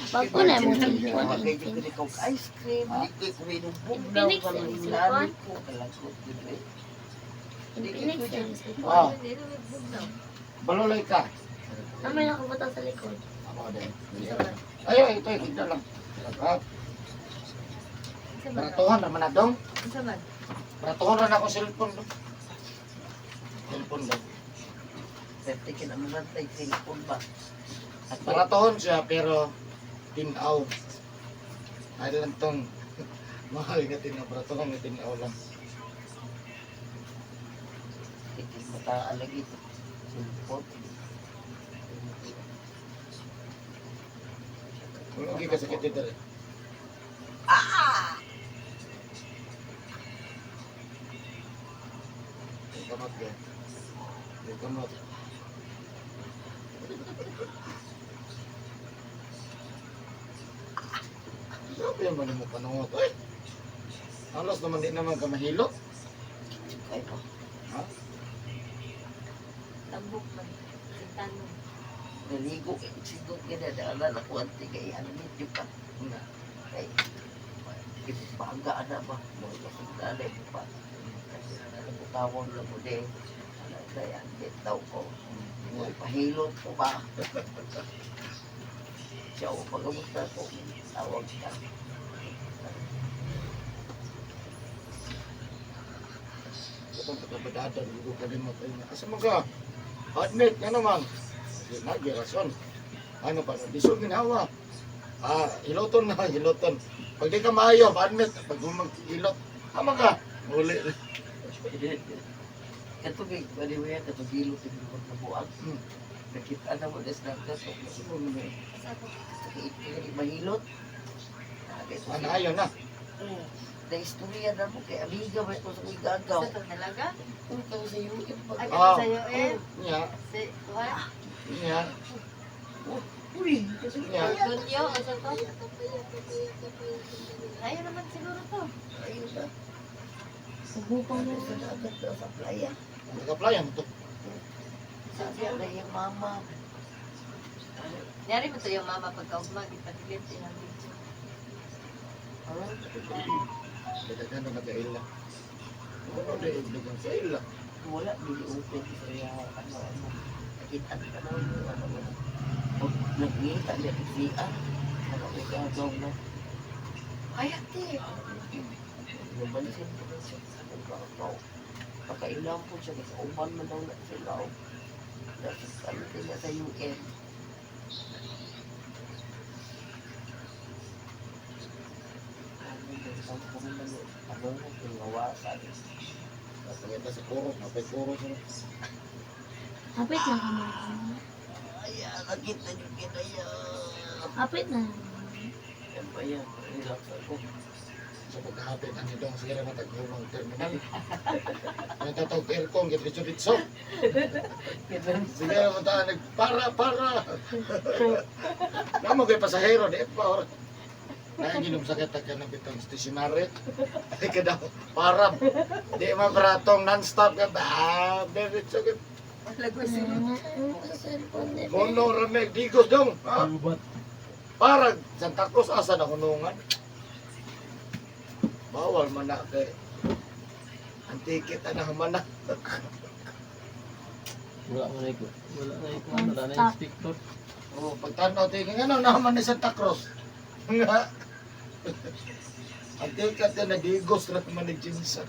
Bago na mo cellphone, Kay di Infinix. ko ni kog ice cream, di ko kuminom bugnaw, Infinix, karon eh, nani ko kalagot gud eh. Infinix yung cellphone. Ah. Balolay ka. Ah, may nakabutang sa likod. Ako din. Ay, ay, ito, ito lang. Ah, baratuhan naman na dong. Unsa man? Baratuhan na ako cellphone dong. Cellphone dong. Pwede ka naman tay cellphone ba? At Baratuhan siya pero tinaw. Ay lang tong mahal nga tinaw. Baratuhan nga tinaw lang. tikil mata lagi cellphone. Wala ka sakit dito rin. Ah! May kamot ka. May kamot. Grabe naman mo panungot. Ay! Halos naman di naman ka mahilo. Kay pa. Ha? Tambok man. Sintano. Naligo kay sigot ka na daalan ako ante kay ano medyo pa. Nga. Kay baga ana ba mo kasing pa. Kasi ano ko tawag lang mo din. Ano kay ante daw ko. Mo pahilot ko ba? Siya o pagamusta ko. Tawag ka. Itong pagkabadada, hindi ko kalimot. Ay, asa mo ka? Admit nga naman. Sige na, girason. Ano pa? Lisod ginawa. Ah, hiloton na, hiloton. Pag di ka maayo, admit. Pag humag-hilot, ama ka. Muli. Katubig, bali mo yan, katubilo, tigil na buang. Nakita na mo, des na kaso. Asa ko? Kaya mahilot. Ano, ayaw na. Na istorya na mo kay amiga ba ko sa kuy gagaw. Sa itong dalaga? Ikaw sa UM ba? Ay, Ah. sa iyo eh. Niya, Si, what? niya, Uy, kasi niya. Gonyo, asa to? Ayaw naman siguro to. ayun na. Subukan mo. Sa dagat na sa playa. Nag-applyan to. Sabi na yung mama. Yari mo to yung mama pagkaugma, gipatilip ilang video. Ah, Dagdagan na nag-aila. Ano na ibigyan sa ila? wala, dili open sa iya, ano, ano. Nakita ka na ano, ano, ano. Pag nagngita niya siya, ano ko gagaw na. Ay, ate! Nabalisin ko na siya sa gagaw. Pakailan po siya, kasi uban man daw na sila. Oh. Tapos ano din niya sa UN. Ano din, sampung man, ano, tinawasan. Pagkita sa kuro, napay kuro siya. Hapit na ka mga. Ay, nakita niyo kinaya. Hapit na. Yan ba yan? Relax ako. Sa pagkahapit ang idong sira na taghumang terminal. Ang tatawag aircon, gitritso-ritso. Ganun. Sige naman tayo, nag para, para. Namo kay pasahero, di pa. Naginom sa kita ka ng bitong stationary. Ay ka daw, para. Di man baratong non-stop ka ba? Ah, diretso ka. Lagoy siguro. Cellphone ni Kuno rameg digos dong. Ha? Para Santa Cruz asa na hunungan. Bawal man na kay ang ticket ana man na. Wala mo na iko. Wala na iko. Wala na yung inspector. Oh, pagtanaw tingin ano naman ni Santa Cruz. Nga. Ang ticket na nadigos ra man ni Jinsa.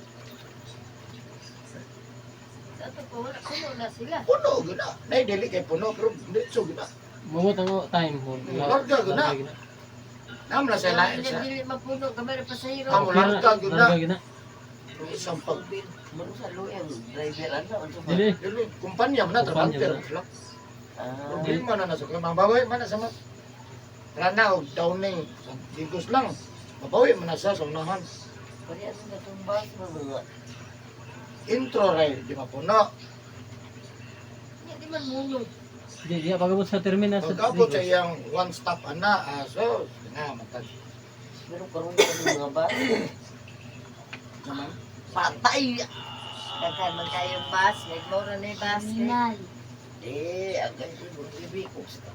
Sa ato po, wala. Puno na sila. Puno gina. Nay dili kay puno pero diretso gina. Mumot ako time. Larga gina. Nam na sa lain Dili sa. dili mapuno, gamay ra pasahero. Amo larga gina. Larga gina. Isang pag Mano sa luyang driver ano? Ano ba? Dili. dili kumpanya man na Kumpanya trabante man. sila. Ah, Problema na na sa kaya mabawi man na sa mga Rana og downing digos lang. Mabawi man na siya sa unahan. pari ano na itong bus mo mga Intro ray di mapuno. Di di man muno. Di, di pagabot sa terminal sa Pagkabot sa iyang one stop ana, ah, so na matag. Pero karoon ka ng mga bus. Naman. Patay! Daghan man kayong bus, may mura na yung bus. Terminal. Eh, ang ganyan mo, bibi ko sa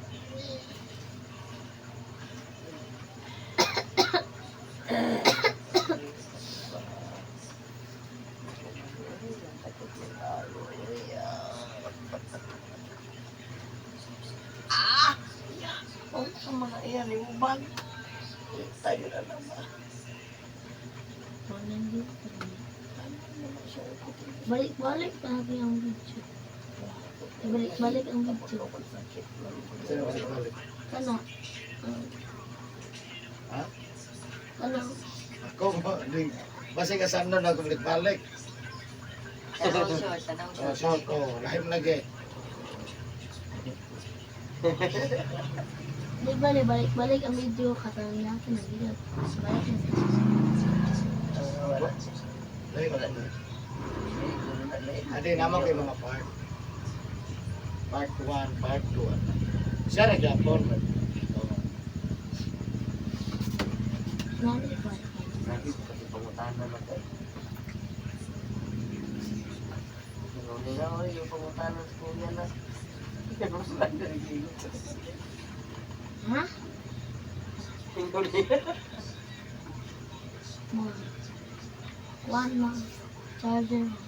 Iya, ni mo bag. Tayo na naman. Walang din. Ano naman siya? Balik-balik lagi ang video. Balik-balik ang video. Sakit. Sino balik-balik? Kana. Ha? Kana. Ako mo, ding. Basta ka saan nun ako balik-balik. Tanaw short, tanaw Oh, short. short ko, lahim lagi. Di ba, balik-balik ang video. Katanong natin ang video. Balik na sa Wala. Lahim Wala. lagi. Adi naman kay mga part. Part 1, part 2. Ano. Siya ra gyapon. Oh. Nani ba? Grabe kasi pangutana na tayo. Ano nila oy, yung pangutana sa kuya na. Ha? Mga. One ma. Charger ma.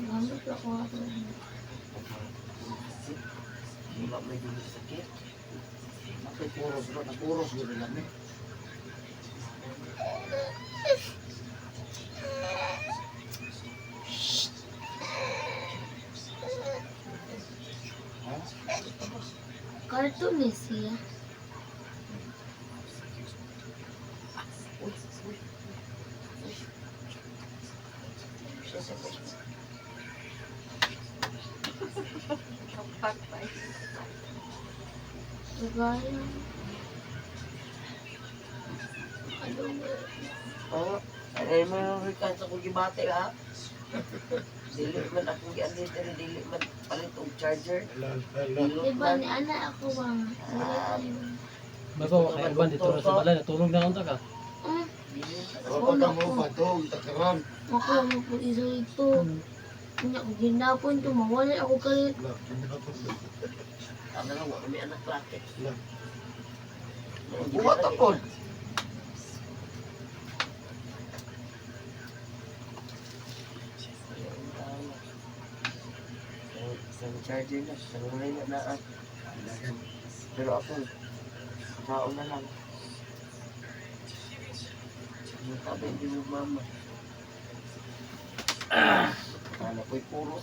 Gamit ako ato. Wala may dili sakit. Ako'y puros bro, napuros gud lang ni. Ha? Cartoon eh siya. Uy, uy. Uy. Siya sa Kampak pa eh. Kagaya. Ano ba? Oh, ay mo ka sa kong gibati ha. Dili man akong gianli diri, dili man palit og charger. Hello, hello. Dili Di ba man. ni ana ako ba? Wala tayo. Bago kay uban dito na sa balay natulog na unta ka. Ah, Dili Ako ka mo patog takaron. ako mo po isa ito. Nya ko ginapon to mawala ako kalit. La, ginapon. Ano lang, wa may anak laki. La. Buhat ako. Sa charger na, sa na na na. Pero ako, tao na lang. Yung tabi, hindi mo mama. Ano ko'y puro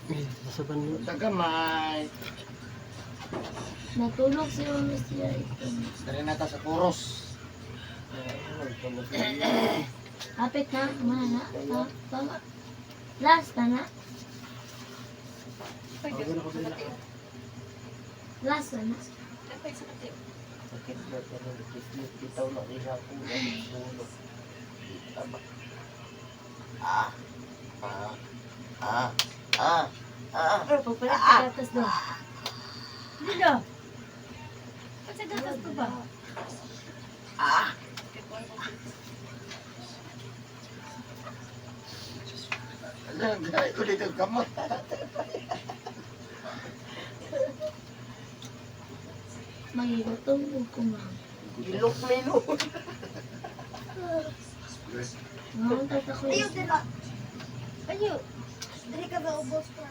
Eh, Sa ban Tagamay. Natulog si Mama siya ito. Dari na ta sa puros. Kapit na, mana na. Tama. Last na na. Ay, Diyos ko, sakit eh. Last na na. Ay, sakit eh. Sakit na pero kismis bitaw na rin ako ng ulo. Tama. Ah. Ah. Ah. Ah. Ah. Pero pagpalit sa gatas daw. Lilo! Ba't sa gatas to ba? Ah. Ala, gay ko dito kamot. Magigutom ko kumang. Ilok na ilok. Ngayon tata ko Ayaw, dira. Ayaw. Diri ka ba ubos pa?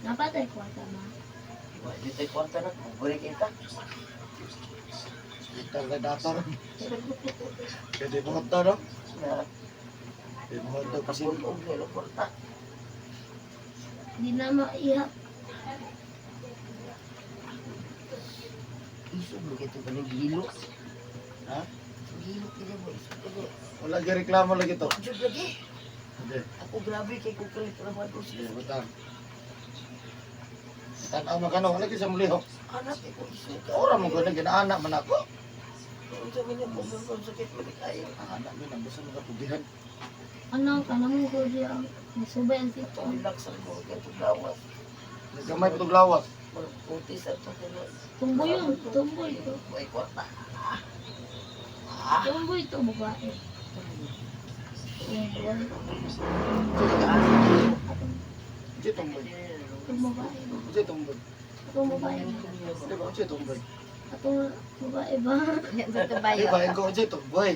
Dapat ay kwarta ma. Wah, dito ay kwarta na. Buburi kita. Ito radiator. Kaya mo to no? Na Di mo to kasi kapon og nilo kwarta. Di na maihap. Isog mo kito ba ng gilo? Ha? Gilo kini mo isog kini. Wala gyud reklamo lagi to. Jud lagi. Hindi. Ako grabe kay kung kalit naman ko Sige, siya. butang. Tanaw man kano, wala gyud sa mulihok. Anak ko isog. Ora mo gud ginaana man ako. Unsa man yung kung sakit man kayo. Ang anak mi nang basta makapugihan. Ano, kanang ko siya. Nasubay ang sito. Relax ang mga katong lawas. Gamay pa tong lawas. Mga puti sa ito kaya. Tumboy yun. Tumboy ito. May kwarta. Tumboy ito, babae. Tumboy. Unsay tumboy? Itong babae ba? Unsay tumboy? Itong babae ba? Di ba unsay tumboy? Atong babae ba? Yan sa Di kabayo. ba ko unsay tumboy?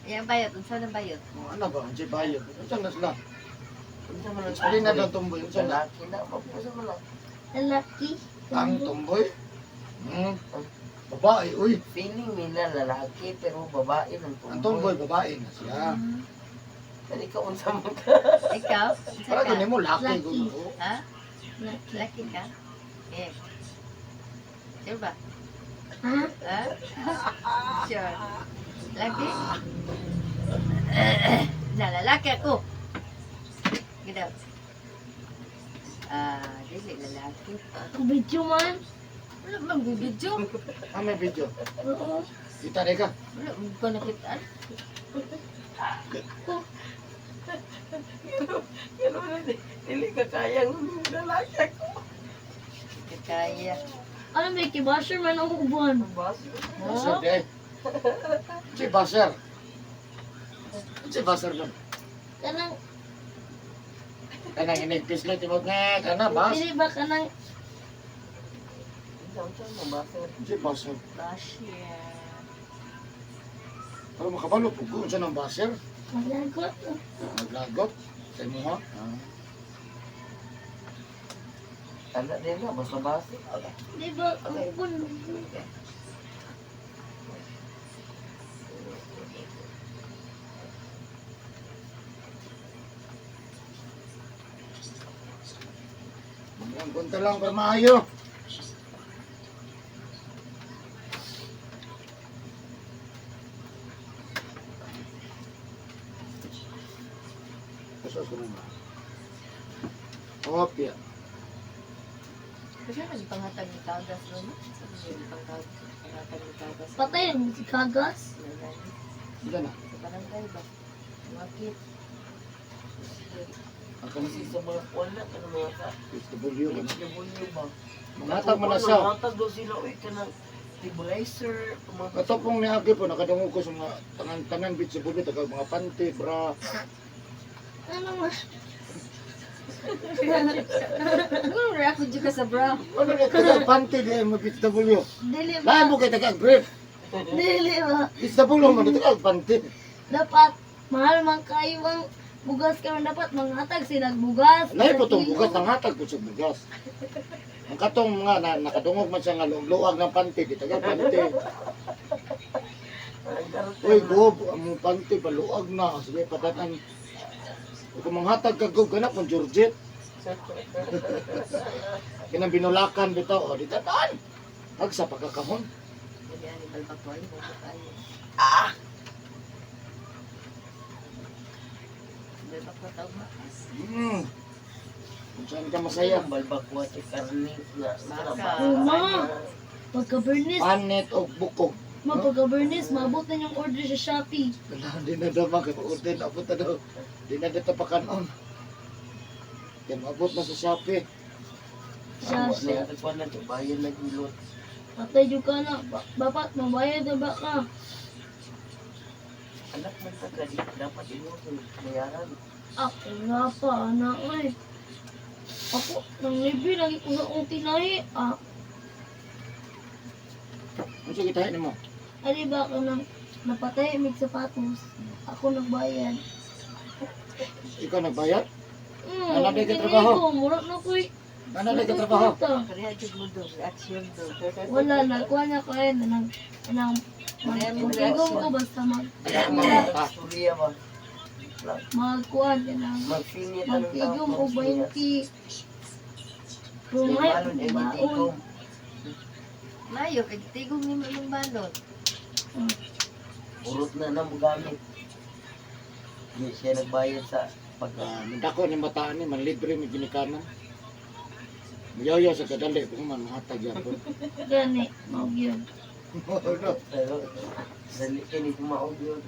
Ayan, bayot. Unsa nang bayot? Oh, ano ba? Ang bayot. Unsa na sila? Unsa man ang Explain na daw tumboy. Unsa na? Lalaki na ba? Unsa man ang Lalaki. Ang tumboy? Hmm. Babae, uy. Feeling nila lalaki pero babae ng tumboy. Ang tumboy, babae na siya. Dali ka unsa man ka. Ikaw? Unsa Para ka? gani mo, laki. Laki. Gulo. Ha? Laki. Laki ka? Eh. Sure ba? Ha? Ha? Sure. Laki? Na, lalaki ako. Ganda. Ah, dili lalaki. Video man. Wala mang bibidyo. Ah, may video. Oo. Kita rin ka. Wala mo ko nakitaan. Pero dili ka kayang lalaki ako. Kaya. Ano may kibasher man ang uban. Bas. Baser, di. Si Baser. Si Baser lang. Kanang, Kanang inigpislit, imod nga, kana, bas. dili ba kanang Unsa unsa man bas. Si Baser. Basher. Pero makabalo po ko, unsa ng Baser? maglagot? Naglagot. Sa imo ha? Ah. Anak din na basta basi. Di ba ang uban? Ang punta lang para maayo. Kasos ko naman. Opya. Kasi ano yung panghatag ni Tagas, no? Sa yung panghatag ni Tagas? Patay ang si Kagas. Hindi na. Sa barangay ba? Wakit. Ang Kasi sa mga kuwan na ano mga ka. SW. HW ba? Mangatag man na siya. Mangatag daw sila oy kanang stabilizer. Mga Katopong ni Agi po, nakadungog ko sa mga tangan-tangan bit sa bubi, tagal mga panty, bra. Ano man? Ano react jud ka sa bra? Ano na, tagal panty di mo bit sa W. Dili ba? Lain mo kay tagal brief. Dili ba? Bit sa W mo, tagal panty. Dapat, mahal man kayo ang bugas karon dapat manghatag sila bugas. Lain po itong bugas, nangatag po sa bugas. Ang katong mga na, nakadungog man siya nga luwag ng panty, di tagal panty. Uy, gob, ang mong panty, paluag na. Sige, patatan. Kung manghatag ka, gob, ganap kung Georgette. Kinang binulakan bitaw, o, di tataan. Tag sa pagkakahon. Dili ani balbako ay mo kayo. Ah! Balbako tawag ma. Kung saan ka masaya. Sayang balbakwa si karne nga. Baka. Ma, pagka-bernis, Panet o bukog. ma pagka-bernis, maabot na yung order sa Shopee. Wala, di na daw mag-order. Abot na daw. Di na daw tapakan on. Kaya maabot na sa Shopee. Shopee. Kuwan na bayan na gilot. Patay jud ka na. Dapat mabayad na ba ka? Anak man ta ka di dapat imo bayaran. Ako nga pa, anak eh. Ako, nang libre, lagi ko sa akong tinahi. Ah, Ano sige tayo nimo? ali ba ka nang napatay, mig sapatos. Ako nagbayad. Ikaw nagbayad? Nananay ka Tingin trabaho? ko, mura na ko eh. Nananay ka trabaho? Kaya jud mo do reaction do. Wala, nagkuha na ko eh. Nanang, nanang, magtigom ko basta mag, Kaya mga pa. Surya ba? magkuha, nanang, Magsinya tanong magtigom o 20. Bumay, Balon ay baon. gitigom. Mayo kay tigong nimo imong balot. Urot na nang gamit. Di siya nagbayad sa pag Ah, dako ni bataan ni manlibre mi ginikanan. Muyaw sa kadali kung man mahatag yapon. Gani, mao gyud. Ano? Pero dali kini kumaog yun.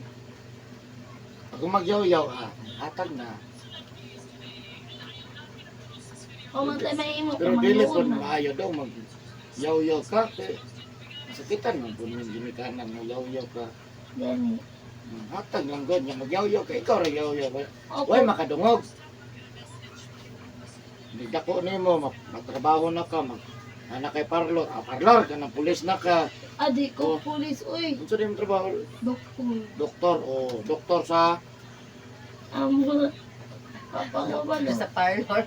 Ako magyaw-yaw ah, hatag na. O man tayo mahimo Pero dili ka po na. maayo daw mag yaw-yaw ka kay masakitan man po ng ginikanan mo yaw-yaw ka. Gani. Hatag lang god nga magyaw-yaw ka ikaw ra yaw-yaw ka. Opo. Way makadungog. Nagdako nimo matrabaho na ka mag Anak kay parlor, ah, parlor ka ng pulis na ka. Adi ko Oh. pulis oy. Unsa din trabaho? Doktor. Doktor o doktor sa Amo. Papa ko ba no? Sa parlor.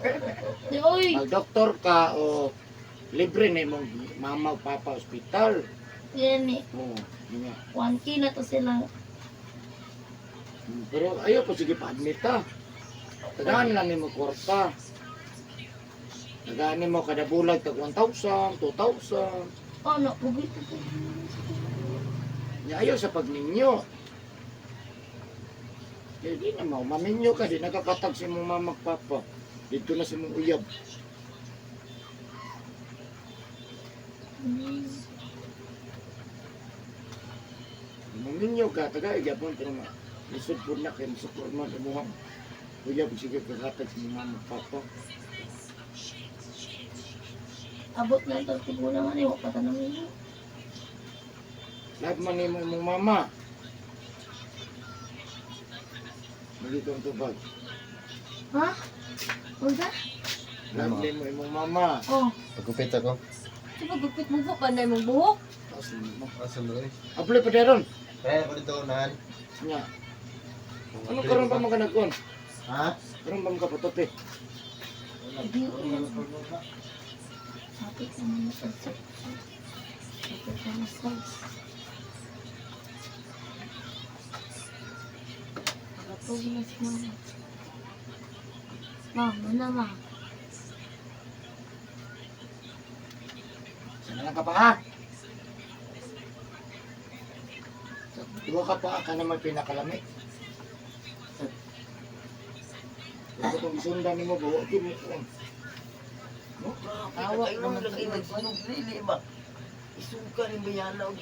Di oy. Mag doktor ka o libre na imong mama o papa ospital. Yan eh. Oo, yun nga. 1K na to sila. Pero ayaw po sige pa-admit ta. Tagaan lang nimo kwarta. Tagaan nimo kada bulag tag 1,000, 2,000. Oh no, pugit ko. Nya ayaw sa pagninyo. Eh, di na mo, maminyo ka, di nakakatag si mong mama ug papa. Dito na si mong uyab. Maminyo ka, taga gyapon pero ma. Lisod po na kay masukur man imuha. Uyab sige kakatag si mong mama ug papa. Abot na ito, tigulang ano, wala pa tanong ninyo. Lahat man nimo imong mama. Magito ang tubag. Ha? Unsa? Love nimo imong mama. Oh, Pagkupit ako. Di ba gupit mo po panay mong buhok? Taas nimo. Asa mo eh? Apply pa deron. Kaya ako dito unahan. Nya. Ano karon pa man ka nagkuan? Ha? Karon pa man ka patupi. di Kapit naman na sa Kapit na sa Nakatog na si mama. Ma, muna ma. Sana lang ka pa ha. Duha ka pa ka naman pinakalami. Kung itong isundan nimo ba, wa gyud mo kuan. No? Hawak naman lagi nagsunog lili ba. Isuka ni bayana og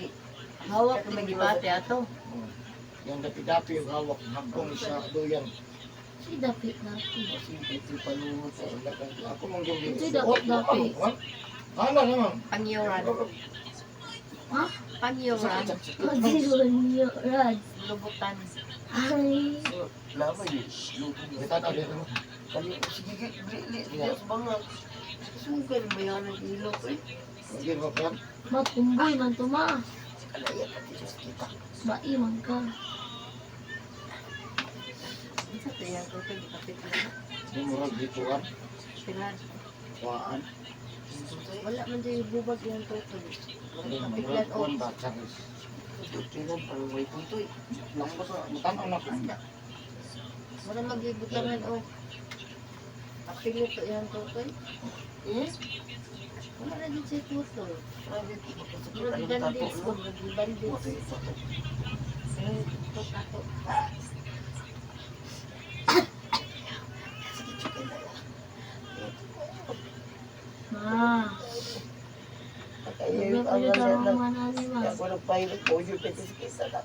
Hawak na magibate ato. Oh. Yang dapi-dapi yung hawak, hagkong sa duyan. Si dapit natin. Kasi palungot sa Wala ka. Ako mang gawin. Hindi, dapi-dapi. Ano naman? Pangyuran. Ha? Pangyuran. Pag-iwan Rad. Lubutan. Ay. Lama yun. Luto niya. Kita na dito. Kali sige lili sa banga. Isuka ni bayana ilok eh. Hindi mo pa. Matumboy man to ma. Alaya ka Diyos kita. Maiwan ka. Unsa to yang tutoy gipapit na? Hindi mo rag dituan. Pilan. Kuhaan. Wala man dyan yung bubag yung tutoy. Hindi mo Kapiglan rag o. kuan ba? Charis. Pilan parang may putoy. Lambos na. Matanaw na ko. Wala magibutangan o. Kapigil to yung tutoy. Eh? Wala na din siya tutoy. Grabe makasakit Murag ang tato bandits no. ko. Murag bandits. Mati tato. Eh, tato. Sige chicken na lang. Ma. Patayo Sabi ko ang yung ang tarong manali ma. Ako ng pilot ko yun pwede sa kisa na.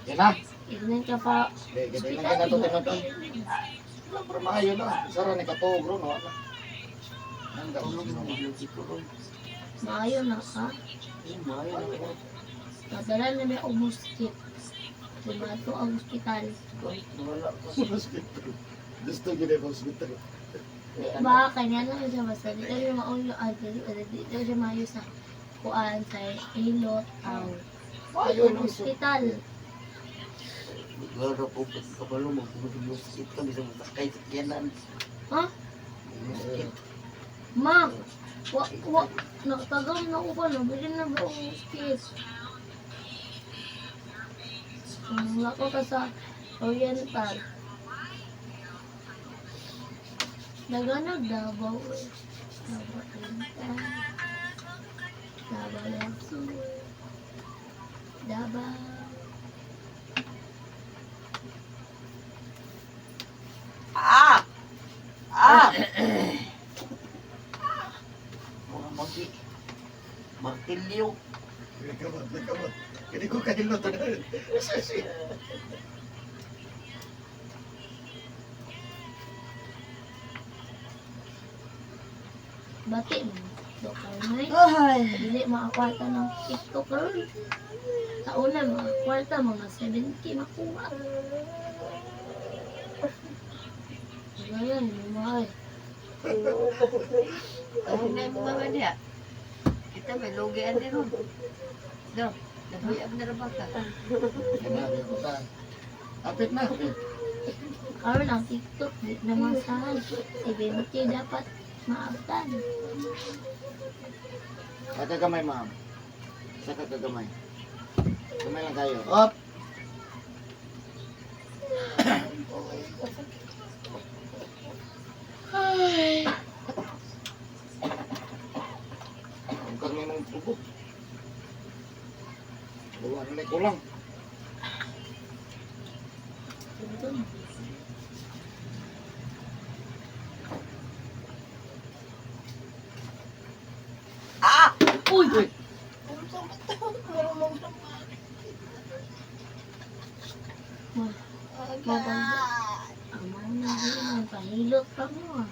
Yan na. Ignan ka pa. Okay, ganyan lang ka na ito tinatang. Wala, pero maayo na. Sara ni katuog ron. Wala. Ang Tulog dami. na yung siguro. Maayo na ka. Eh, maayo na ko. Padala na may umuskit. Lumato ang ospital. Ay, wala ko. Hospital. Gusto gid ang hospital. Ba, kanya lang siya basta di siya mauyo at di daw siya maayo sa kuan sa hilot aw. Maayo Ang no. ospital. Wala ko kabalo mo kung muskit ka bisa masakay sa kiyanan. Ha? Muskit. Ma, wa wa nakatagam na ko pa no, bilin na ba ang ospital? Wala ko ka sa Oriental. Naganag Davao eh. Davao Oriental. Davao del Sur. Davao. Ah! Ah! Mga magi. Martilyo. Kamot, kamot. Kini ko kahilo to na. Bati mo. Doktor Nay. Ay. Dili makakwarta ng TikTok ron. Sa una, mga kwarta, mga 7K makuha. Ganyan, yung mga eh. Ang na yung mga niya. Kita may lugi ani ron. No, nabuyag na ra ba ka? Sinabi ko ta. Apit na. Karon ang TikTok di naman sa 70 dapat maabtan. Saka gamay, ma'am. Saka kagamay. Gamay lang kayo. Up! Ay. Ang kang imong tubo. Wala na may kulang. Ah! Uy! Mabag. Ang mga na pahilot pa mo ah.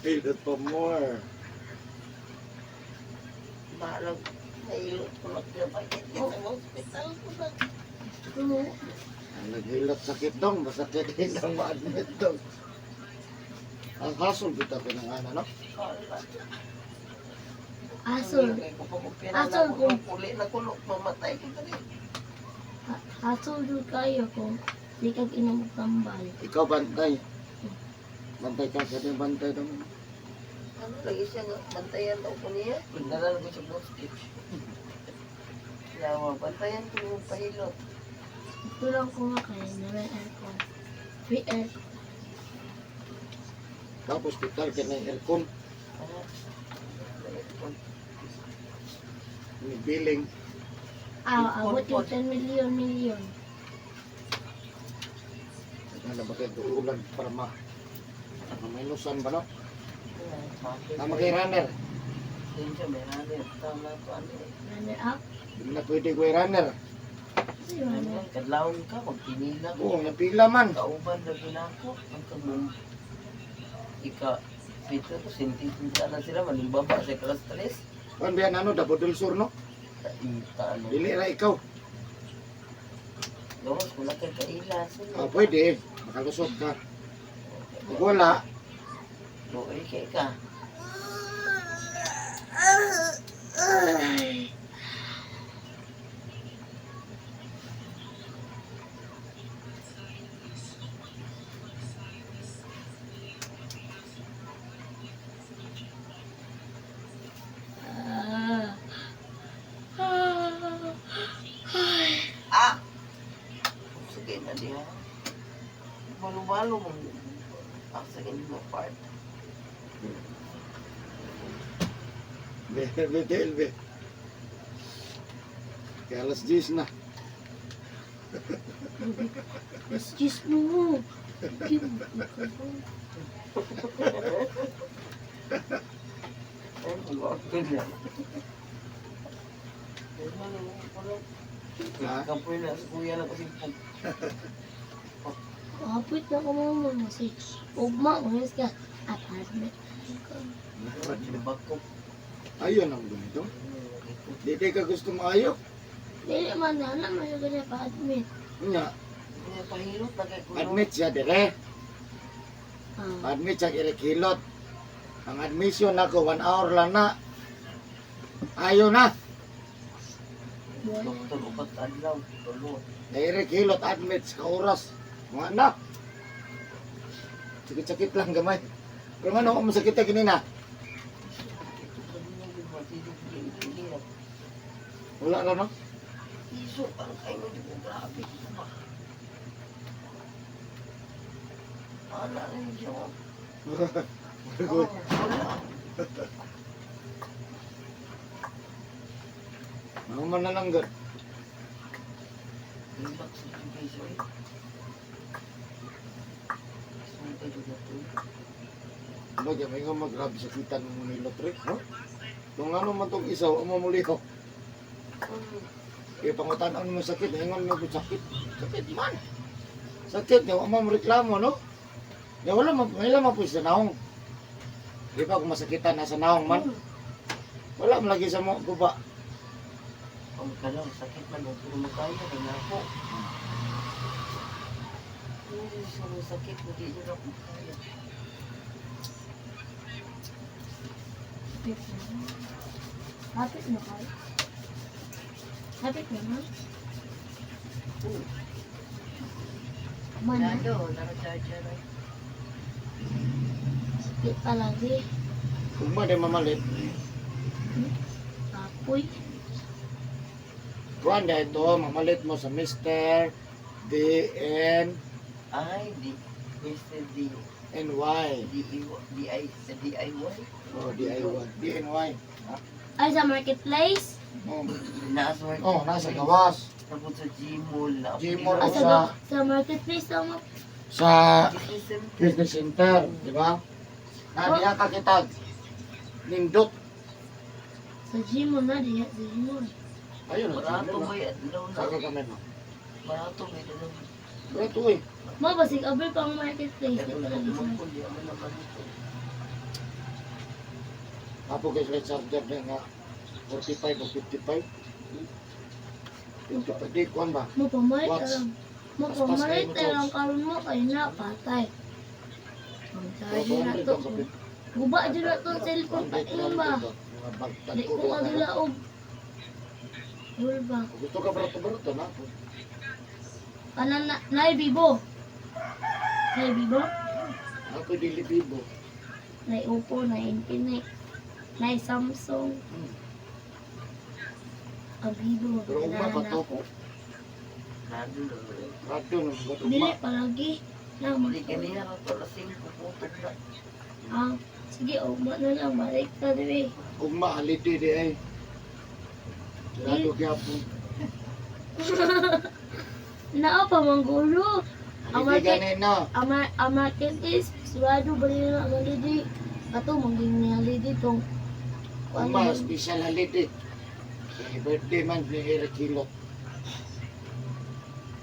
Hilot pa more. Balag. Nailot ko lang pinapakit sa hospital ko lang. Oo. Ang naghilot sakit dong. Masakit din ang ma-admit dong. Ang hasol bitaw ko ng ana, no? Asol. Asol kung puli na kulo, mamatay ko dali. Asol jud kayo kung di kag inom og tambal. Ikaw bantay. Bantay ka sa yung bantay dong. Ano lagi siya nga, bantayan daw ko niya. Nalala ko sa postage. Yawa, bantayan ko yung pahilot. Ito lang ko nga kay na may aircon. Free aircon. Tapos hospital kay na aircon. Ah, Ni billing. Ah, abot yung 10 million million. Ano ba kayo ulan para ma maminusan ba no? Tama kay runner. Siya, may runner. Tama to, ano eh. Runner up. Hindi na pwede ko runner. Kasi runner. Ano, kadlawon ka, magkinila ko. Oo, napila man. Kauban na ginako. Ang kamong. Ika, pito, sinti-sinta na sila, manimbaba sa kalas tres. Kan biyan ano, Davao del Sur no? Ita, ano. Dili ra ikaw. Gawas, wala kay kaila. Sino? Ah, pwede. Makalusot ka. Kung wala, Luoy kay ka. Ah. Ah. Ay. Ah! Sige na diha. Balo-balo mo. Ah, sige mo part. be, be, be, be. Kaya alas 10 na. Excuse mo. Ay, mag-order na. Ay, malo mo pala. Ha? Kapoy na sa kuya na kasi pag Kapit na ko mo mo si ugma mo ka apartment. bakop. Ayun ang ganito. Dili ka gusto maayo. Dili man na na man yung pa-admit. Nya, Kaya pahilot na kay kuya. admit siya dire. Ah. Admit siya kirikilot. Ang admission nako 1 hour lang na. Ayo na. Doktor, upat adlaw. Tulo. Direk hilot admit sa oras. Mga na. Sakit-sakit lang gamay. Pero ano kung masakit ka kanina? Wala na no? Iso, ang kayo mo ko grabe. Ba? Ana rin siya. Oh, wala. Ano man na lang gud. Relax sa guys, oy. Saan kayo na to? Ano kaya may nga magrabe sakitan mo nila trip, no? Kung ano man tong isaw, amo mo liho. Kaya pangutan-on mo sakit, ingon mo sakit. Sakit man. Sakit nga amo mo reklamo, no? Ya wala man, wala man po sa naong. Di ba kung masakitan na sa naong man? Wala man lagi sa mo guba. Ang kalang, sakit man, huwag ko makaya, kaya ako. Uy, sa sakit, hindi nyo na ako makaya. Hapit na. Hapit na kayo. Hapit na na. Mana? Nado, naro charger ay. Di palagi. Ugma di mamalit. Kapoy. Kuan da ito, mamalit mo sa Mr. D N Ay, D. Mr. D. N Y. D E D I D I Y. Oh, D I Y. D N Y. Ay, sa marketplace? Oh, Nasa oh, nasa gawas. Tapos sa Gmall. Gmall. Ah, sa, sa marketplace lang mo. Sa business center, di ba? Na diha ka kitag. Nindot. Sa gym mo na, diya. Sa gym mo. Ayun, ang Barato gym mo. may adlaw na. Saka kami no. Barato may adlaw. Barato eh. Mo, basig abay pa ang marketplace. Di palagi sa. Magkuli ako naman ito. Apo guys, may charger na nga 45 o 55. 55, di, kuan ba? Mo pamalit Watch. alam. Mo Paspas kayo pamalit mo, alam George. karon mo kay na patay. Ang charger na 200 to. ang sa Guba dyan na to ang cellphone pa 200, ingon ba? 300 ba? Mga bagtag Di ko ko ba? kadula og Rule ba? Kung gusto ka barato-barato na. Kanan na, nay bibo. Nay bibo. Ako dili bibo. Nay Oppo, nay Infinix, nay Samsung. Ang bibo. Pero ugma pa to. ako. Nado na. Radyo nang Dili ugma. palagi. Na Hindi mag kanina ka to alas 5 putog na. Ah, sige, ugma na lang. Balik ta diri. Ugma holiday di ay. Radyo gyapon. Naa pa mangguro. Ang Holiday market, gani na. ang marketplace, sigurado ba nila ang holiday? Ato, maging ni holiday tong kuan Ugma man. special holiday. Kay birthday man ni Eric Hilot.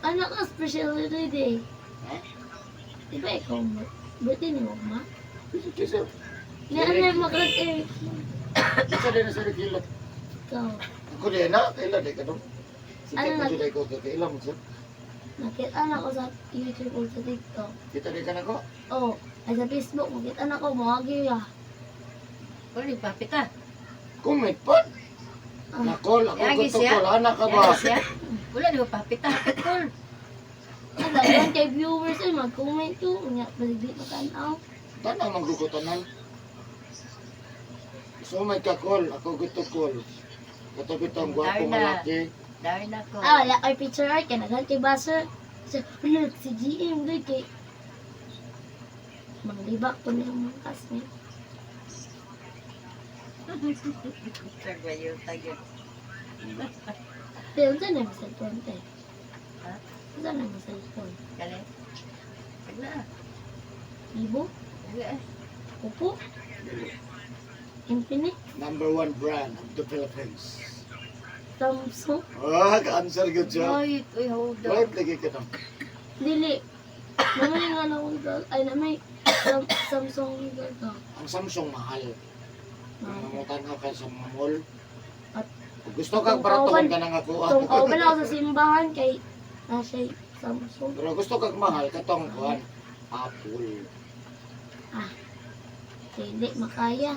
Ano ka special holiday? Ha? Di ba ikaw mo? Birthday ni Mama? Kisa Na ano yung makrag Eric? kisa din na sa Eric Hilot. Ikaw. Ako din na, kaila di ka dong. Sige, Ano ko na- di ko kaila mo sir. Nakita na ako sa YouTube o sa TikTok. Kita di ka na ko. Oh, ay sa Facebook, makita na ko, mga ah. Wala nagpapit ah. Comment pa. Ah. Nakol, ako Yagi gusto siya. ko, anak ka ba? Yagi siya. Wala ni magpapit ah. Cool. Ang daghan kay viewers ay mag-comment ko. Unya, basig di matanaw. Tanaw maglukotanan. So may kakol, ako gusto call. Katabi tong gwapo Darna. malaki. Dari na ko. Ah, wala kay picture art kay daghan kay buzzer. Sa look si GM gud kay manglibak po niya ang mga classmate. Sagwayo tayo. Pero unsa na yung cellphone te? Ha? Unsa na yung cellphone? Kali. Tagna ah. Vivo? Dali ah. Oppo? Infinix? Number one brand of the Philippines. Samsung? Ah, ka-answer good job. Ay, uy, hold on. Right, lagi ka na. Dili. Namay nga na akong ay namay Samsung gaga. Ang Samsung mahal. Ah. Nangungutan ka sa mall. At- Kung gusto kang baratuhon ka nang ako. Tong kauban ako sa simbahan kay nasa Samsung. Pero gusto kang mahal, katong kuhan. Apple. Dili makaya.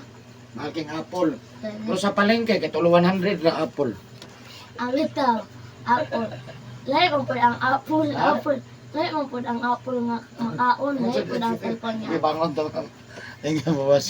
Mahal king Apple. Dali. Pero sa palengke, katulo 100 na Apple. Ang litaw, apple. Lahi man pud ang apple, Ha? apple. Lahi man pud ang apple nga makaon, lahi pud ang cellphone Hindi nga. bangon daw. Thank you, boss.